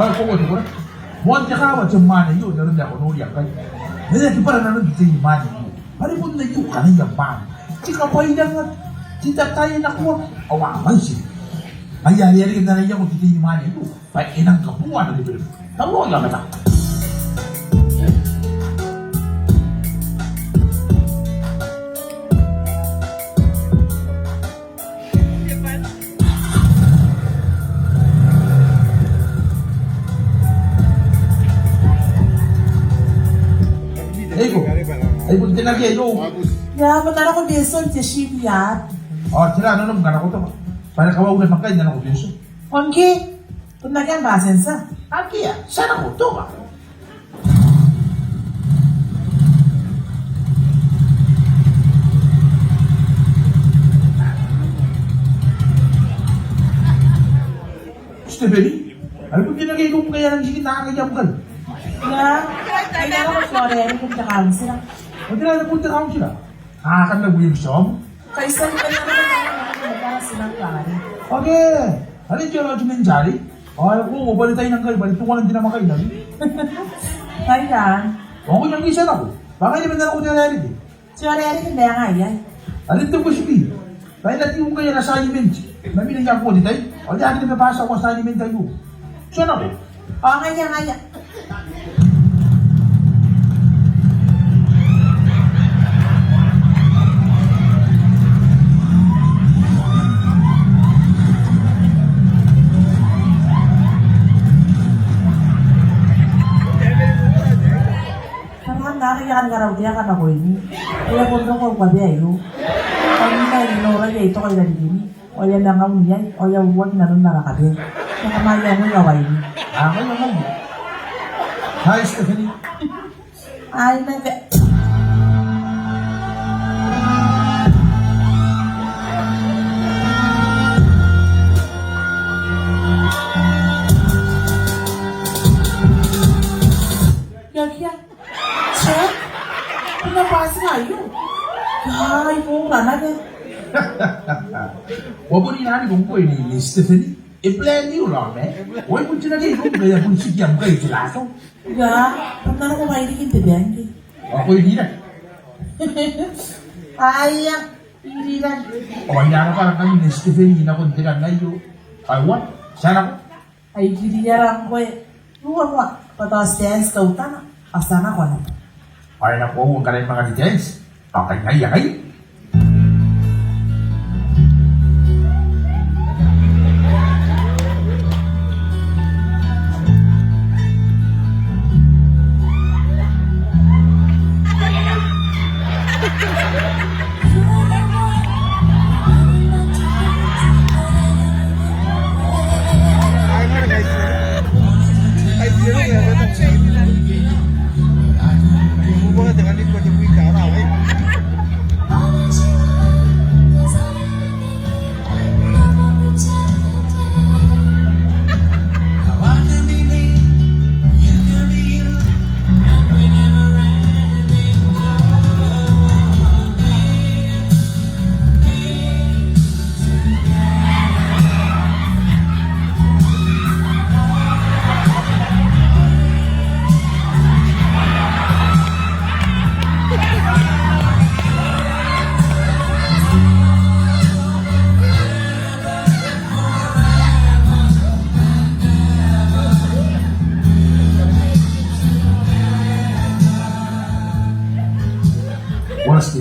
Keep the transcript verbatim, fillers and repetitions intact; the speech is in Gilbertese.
Ao ko uoua te kora. Moan te kaawa te mwaane aio, n aron ae ko noria ngkai. Ma e aki bwara nanon te tei ni mwaane aio. Are bon aio kanaia mwaane. Te kabwairanga, te tataenakoa, ao a mwaiti. Ngaia are e a reke n ana iango te tei ni mwaane aio bwa e nang kabooa ana reberebeku. Tauraoi aomata. Eiko, ai bon te nako iai irou? Ia, bon te nako, Benson, te sibi ia. Ao tera nanom ngkana ko toka? Bwa e na kawaura ngkai n nako Benson. Ngke, bon akea am batintia. Akea, ti a nako, toka. Stephen, are bon te nako irou ngkai e a rang tiku n nako iai ngkai? Ia, ai nako, sorry, are bon te kauntira. O tera are bon te kauntira? A, kam na wiim som. Kai sai, kai sai, kai sai, kai sai. Okay. Are te allotment are? Ao e ko, ko bane tai nang kai, bane tuangan te namwakaina. Kai kan. Ao ko nang kai, ti a nako. Bwa ngaia bwa N na nako te ora ae reke. Te ora ae reke ma ngaia. Are te kusibi. Bwa e na tii ngkai ana assignment. Ma mena ia ko te tai. Ao te ake te bwai bwa ti a assignment aio. Ti a nako. Ao ngaia, ngaia. Tara n nako, I a kan karaua te aka nakoimi. E a bon roko au kabe aio. Ao I na nora iai, I toka i rarikini. Ao I a manga un iai, ao I a uruaki nanon ara kabe. E a kamaia ngoi awaini. A, ngoi, ngoi. Hi, Stephanie. Ai, naba. Ia, ia. Tia, ko na bati ngai aio. Ai, ko rana ke. Ko bon ira ni kongko ini, Stephanie. E plan new law, eh? Oi, ko tina ke ko, ko ya kun siki am kai ti laso. Ia, ko na ko mai rikin te bangke. O, ko ira. Aia, ira. O, ira na para kami ni Stephanie na kon te kan aio. Ai, wa, ti a nako. Ai kiri ara ngkoe. Ruarua, bwa tao ti a eti teutana, ao ti a nako naba. Ao e na koaua ngkana e manga ni te eti. Ao kai ngaia kai.